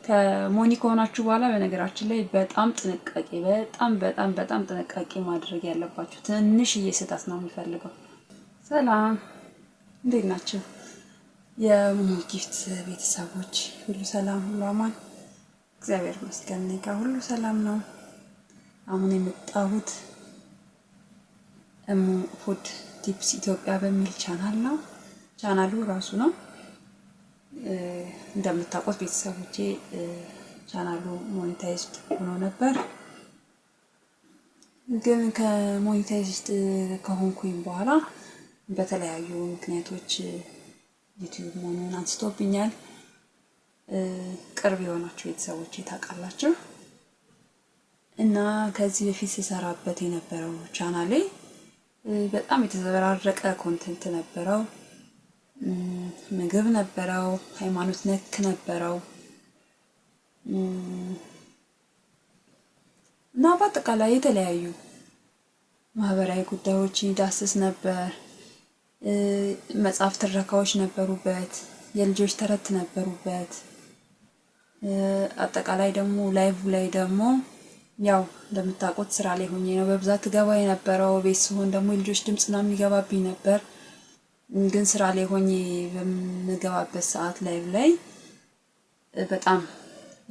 ከ money ከሆናችሁ በኋላ በነገራችን ላይ በጣም ጥንቃቄ፣ በጣም በጣም በጣም ጥንቃቄ ማድረግ ያለባችሁ፣ ትንሽዬ ስህተት ነው የሚፈልገው። ሰላም፣ እንዴት ናችሁ? የሙሙ ጊፍት ቤተሰቦች፣ ሁሉ ሰላም፣ ሁሉ አማን፣ እግዚአብሔር ይመስገን እኔ ጋር ሁሉ ሰላም ነው። አሁን የመጣሁት እሙ Food Tips ኢትዮጵያ በሚል ቻናል ነው። ቻናሉ ራሱ ነው። እንደምታውቁት ቤተሰቦቼ፣ ቻናሉ monetized ሆኖ ነበር። ግን ከ monetized ከሆንኩኝ በኋላ በተለያዩ ምክንያቶች ዩቲዩብ መሆኑን አንስቶብኛል። ቅርብ የሆናችሁ ቤተሰቦቼ ታውቃላችሁ። እና ከዚህ በፊት ስሰራበት የነበረው ቻናሌ በጣም የተዘበራረቀ content ነበረው። ምግብ ነበረው፣ ሃይማኖት ነክ ነበረው እና በአጠቃላይ የተለያዩ ማህበራዊ ጉዳዮችን ይዳስስ ነበር። መጽሐፍ ትረካዎች ነበሩበት፣ የልጆች ተረት ነበሩበት። አጠቃላይ ደግሞ live ላይ ደግሞ ያው እንደምታውቁት ስራ ላይ ሆኜ ነው በብዛት ገባ የነበረው። ቤት ስሆን ደግሞ የልጆች ድምፅ ምናምን የሚገባብኝ ነበር። ግን ስራ ላይ ሆኜ በምገባበት ሰዓት live ላይ በጣም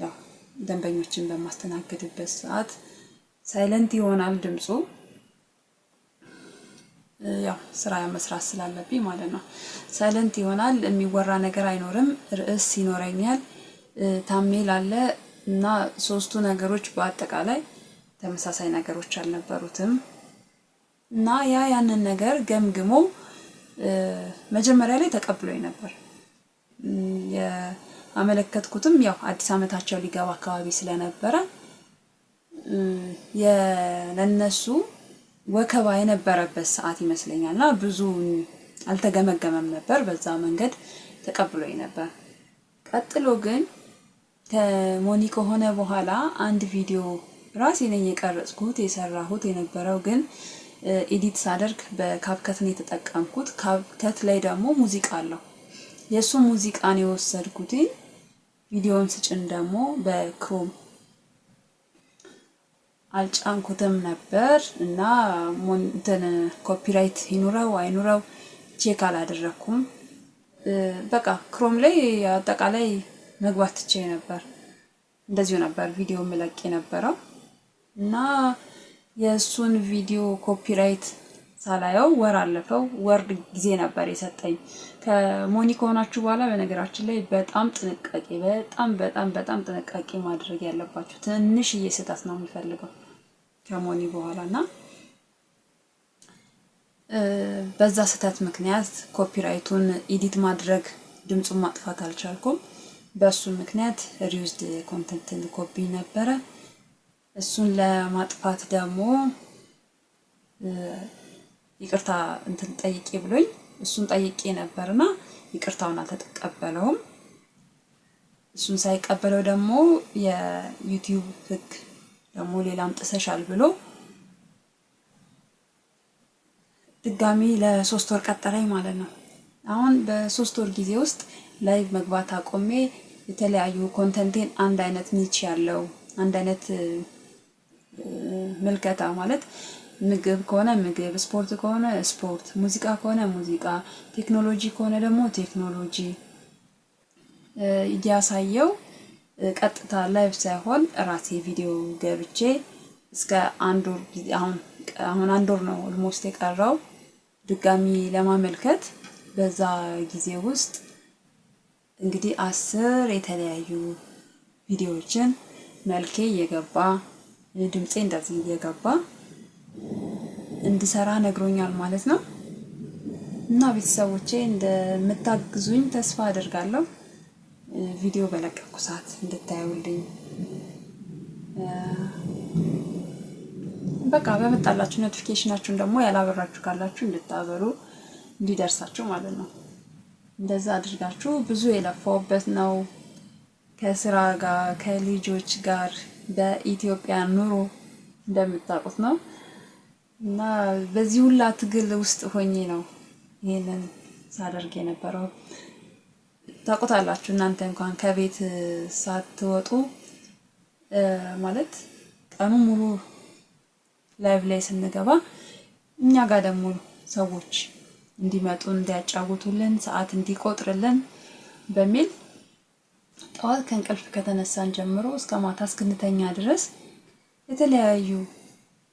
ያው ደንበኞችን በማስተናግድበት ሰዓት silent ይሆናል ድምፁ፣ ያው ስራ መስራት ስላለብኝ ማለት ነው። Silent ይሆናል፣ የሚወራ ነገር አይኖርም፣ ርዕስ ይኖረኛል፣ thumbnail አለ እና ሶስቱ ነገሮች በአጠቃላይ ተመሳሳይ ነገሮች አልነበሩትም። እና ያንን ነገር ገምግሞ መጀመሪያ ላይ ተቀብሎኝ ነበር። ያመለከትኩትም ያው አዲስ ዓመታቸው ሊገባ አካባቢ ስለነበረ ለነሱ ወከባ የነበረበት ሰዓት ይመስለኛል እና ብዙ አልተገመገመም ነበር። በዛ መንገድ ተቀብሎኝ ነበር። ቀጥሎ ግን ከ money ከሆነ በኋላ አንድ ቪዲዮ ራሴ ነኝ የቀረጽኩት፣ የሰራሁት የነበረው፣ ግን edit ሳደርግ በ CapCut ነው የተጠቀምኩት። CapCut ላይ ደግሞ ሙዚቃ አለው። የእሱ ሙዚቃን የወሰድኩትኝ ቪዲዮን ስጭን ደግሞ በ Chrome አልጫንኩትም ነበር እና እንትን copyright ይኑረው አይኑረው check አላደረኩም። በቃ Chrome ላይ አጠቃላይ መግባት ትቼ ነበር። እንደዚሁ ነበር ቪዲዮ ምለቅ የነበረው እና የእሱን ቪዲዮ copyright ሳላየው ወር አለፈው። ወር ጊዜ ነበር የሰጠኝ። ከ money ከሆናችሁ በኋላ በነገራችን ላይ በጣም ጥንቃቄ፣ በጣም በጣም በጣም ጥንቃቄ ማድረግ ያለባችሁ፣ ትንሽዬ ስህተት ነው የሚፈልገው ከ money በኋላ። እና በዛ ስህተት ምክንያት copyright ኡን edit ማድረግ፣ ድምፁን ማጥፋት አልቻልኩም። በእሱ ምክንያት reused content ልኮብኝ ነበረ። እሱን ለማጥፋት ደግሞ ይቅርታ እንትን ጠይቄ ብሎኝ እሱን ጠይቄ ነበርና ይቅርታውን አልተቀበለውም። እሱን ሳይቀበለው ደግሞ የዩቲዩብ ህግ ደግሞ ሌላም ጥሰሻል ብሎ ድጋሚ ለ3 ወር ቀጠረኝ ማለት ነው። አሁን በ3 ወር ጊዜ ውስጥ live መግባት አቆሜ የተለያዩ content ኤን አንድ አይነት niche ያለው፣ አንድ አይነት ምልከታ፣ ማለት ምግብ ከሆነ ምግብ፣ ስፖርት ከሆነ ስፖርት፣ ሙዚቃ ከሆነ ሙዚቃ፣ ቴክኖሎጂ ከሆነ ደግሞ ቴክኖሎጂ እያሳየው ቀጥታ live ሳይሆን ራሴ ቪዲዮ ገብቼ እስከ አንድ ወር ጊዜ፣ አሁን አሁን አንድ ወር ነው almost የቀረው ድጋሚ ለማመልከት። በዛ ጊዜ ውስጥ እንግዲህ 10 የተለያዩ ቪዲዮዎችን መልኬ እየገባ፣ ድምፄ እንደዚህ እየገባ እንድሰራ ነግሮኛል ማለት ነው። እና ቤተሰቦቼ፣ እንደምታግዙኝ ተስፋ አደርጋለሁ። ቪዲዮ በለቀኩ ሰዓት እንድታዩልኝ፣ በቃ በመጣላችሁ notification ኣችሁን ደግሞ ያላበራችሁ ካላችሁ እንድታበሩ፣ እንዲደርሳችሁ ማለት ነው። እንደዛ አድርጋችሁ፣ ብዙ የለፋውበት ነው፣ ከስራ ጋር፣ ከልጆች ጋር፣ በኢትዮጵያ ኑሮ እንደምታውቁት ነው። እና በዚህ ሁላ ትግል ውስጥ ሆኜ ነው ይሄንን ሳደርግ የነበረው። ታውቁታላችሁ እናንተ እንኳን ከቤት ሳትወጡ ማለት ቀኑ ሙሉ live ላይ ስንገባ እኛ ጋር ደግሞ ሰዎች እንዲመጡ እንዲያጫውቱልን ሰዓት እንዲቆጥርልን በሚል ጠዋት ከእንቅልፍ ከተነሳን ጀምሮ እስከ ማታ እስክንተኛ ድረስ የተለያዩ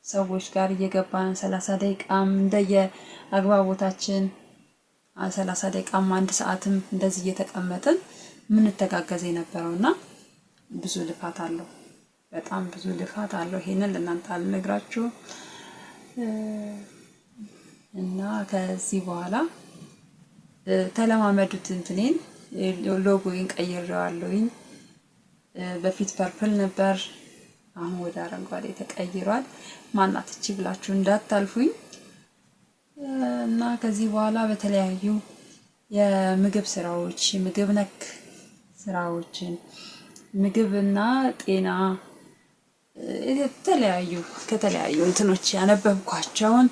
ሰዎች ጋር እየገባን 30 ደቂቃም እንደየ አግባቦታችን 30 ደቂቃም አንድ ሰዓትም እንደዚህ እየተቀመጥን የምንተጋገዝ የነበረው እና ብዙ ልፋት አለው። በጣም ብዙ ልፋት አለው። ይሄንን ለእናንተ አልነግራችሁም። እና ከዚህ በኋላ ተለማመዱት። እንትኔን ሎጎዬን ቀይሬዋለሁኝ። በፊት purple ነበር፣ አሁን ወደ አረንጓዴ ተቀይሯል። ማናት እቺ ብላችሁ እንዳታልፉኝ። እና ከዚህ በኋላ በተለያዩ የምግብ ስራዎች፣ ምግብ ነክ ስራዎችን፣ ምግብና ጤና የተለያዩ ከተለያዩ እንትኖች ያነበብኳቸውን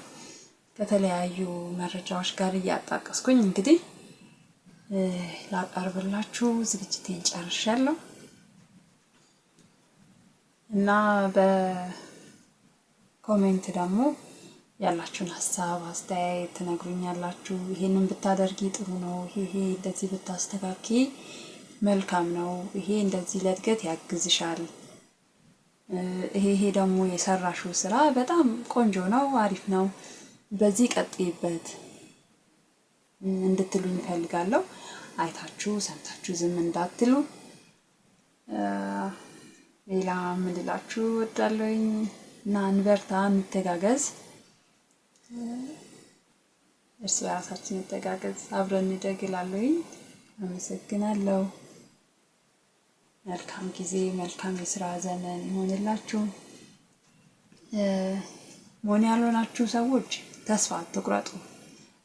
ከተለያዩ መረጃዎች ጋር እያጣቀስኩኝ እንግዲህ ላቀርብላችሁ ዝግጅቴን ጨርሻለሁ። እና በ comment ደግሞ ያላችሁን ሀሳብ አስተያየት ትነግሩኛላችሁ። ይሄንን ብታደርጊ ጥሩ ነው፣ ይሄ እንደዚህ ብታስተካኪ መልካም ነው፣ ይሄ እንደዚህ ለእድገት ያግዝሻል፣ ይሄ ደግሞ የሰራሽው ስራ በጣም ቆንጆ ነው፣ አሪፍ ነው፣ በዚህ ቀጥይበት እንድትሉኝ እፈልጋለሁ። አይታችሁ ሰምታችሁ ዝም እንዳትሉ። ሌላ ምን ልላችሁ እወዳለሁኝ እና እንበርታ፣ እንተጋገዝ፣ እርስ በራሳችን እንተጋገዝ፣ አብረን እንደግ እላለሁኝ። አመሰግናለሁ። መልካም ጊዜ፣ መልካም የስራ ዘመን ይሆንላችሁ። መሆን ያልሆናችሁ ሰዎች ተስፋ አትቁረጡ።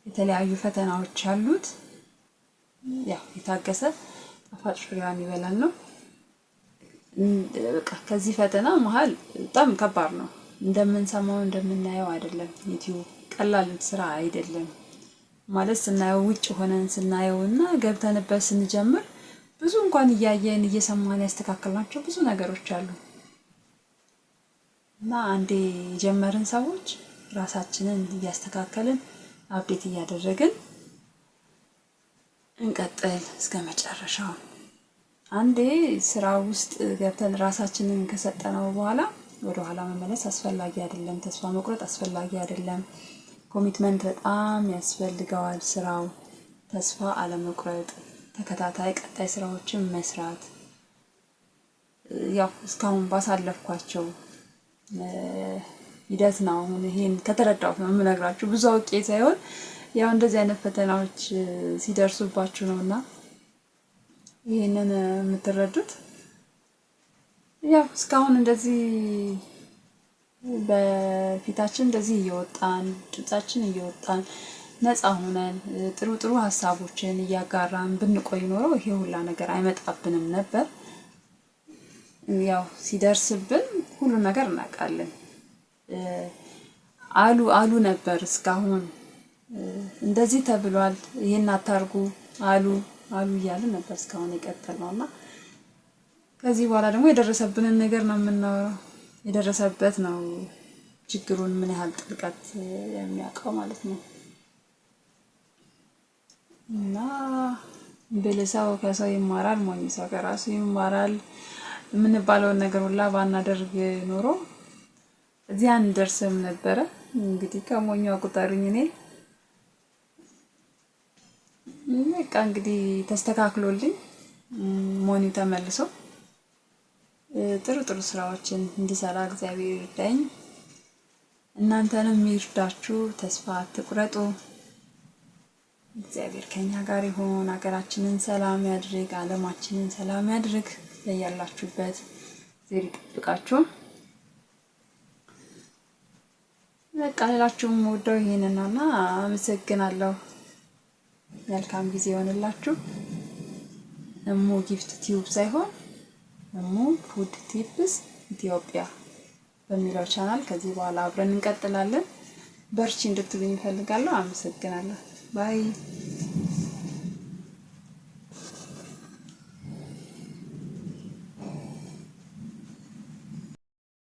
የተለያዩ ፈተናዎች አሉት። ያው የታገሰ ጣፋጭ ፍሬዋን ይበላል ነው። በቃ ከዚህ ፈተና መሀል በጣም ከባድ ነው። እንደምንሰማው እንደምናየው አይደለም። ዩቲዩብ ቀላል ስራ አይደለም። ማለት ስናየው ውጭ ሆነን ስናየው እና ገብተንበት ስንጀምር ብዙ እንኳን እያየን እየሰማን ያስተካከልናቸው ብዙ ነገሮች አሉ። እና አንዴ የጀመርን ሰዎች ራሳችንን እያስተካከልን update እያደረግን እንቀጥል እስከ መጨረሻው። አንዴ ስራ ውስጥ ገብተን ራሳችንን ከሰጠነው በኋላ ወደ ኋላ መመለስ አስፈላጊ አይደለም። ተስፋ መቁረጥ አስፈላጊ አይደለም። commitment በጣም ያስፈልገዋል ስራው። ተስፋ አለመቁረጥ፣ ተከታታይ ቀጣይ ስራዎችን መስራት። ያው እስካሁን ባሳለፍኳቸው ሂደት ነው። አሁን ይሄን ከተረዳሁት ነው የምነግራችሁ። ብዙ አውቄ ሳይሆን ያው እንደዚህ አይነት ፈተናዎች ሲደርሱባችሁ ነው እና ይሄንን የምትረዱት። ያው እስካሁን እንደዚህ በፊታችን እንደዚህ እየወጣን ድምጻችን እየወጣን ነፃ ሆነን ጥሩ ጥሩ ሀሳቦችን እያጋራን ብንቆይ ኖሮ ይሄ ሁላ ነገር አይመጣብንም ነበር። ያው ሲደርስብን ሁሉ ነገር እናውቃለን። አሉ አሉ ነበር እስካሁን እንደዚህ ተብሏል፣ ይሄን አታርጉ አሉ አሉ እያልን ነበር እስካሁን የቀጠልነው። እና ከዚህ በኋላ ደግሞ የደረሰብንን ነገር ነው የምናወራው። የደረሰበት ነው ችግሩን ምን ያህል ጥልቀት የሚያውቀው ማለት ነው። እና ብልህ ሰው ከሰው ይማራል፣ ሞኝ ሰው ከራሱ ይማራል የምንባለውን ነገር ሁላ ባናደርግ ኖሮ እዚህ አንደርስም ነበረ። እንግዲህ ከሞኟ ቁጠሩኝ እኔ። በቃ እንግዲህ ተስተካክሎልኝ ሞኒው ተመልሶ ጥሩ ጥሩ ስራዎችን እንድሰራ እግዚአብሔር ይርዳኝ፣ እናንተንም ይርዳችሁ። ተስፋ አትቁረጡ። እግዚአብሔር ከኛ ጋር ይሁን። ሀገራችንን ሰላም ያድርግ፣ ዓለማችንን ሰላም ያድርግ። በያላችሁበት እግዚአብሔር ይጠብቃችሁ። በቃ ሌላችሁም ወደው ይሄንን ነውና አመሰግናለሁ። መልካም ጊዜ ይሆንላችሁ። እሙ ጊፍት ቲዩብ ሳይሆን እሙ ፉድ ቲፕስ ኢትዮጵያ በሚለው ቻናል ከዚህ በኋላ አብረን እንቀጥላለን። በርቺ እንድትሉኝ እፈልጋለሁ። አመሰግናለሁ። bye።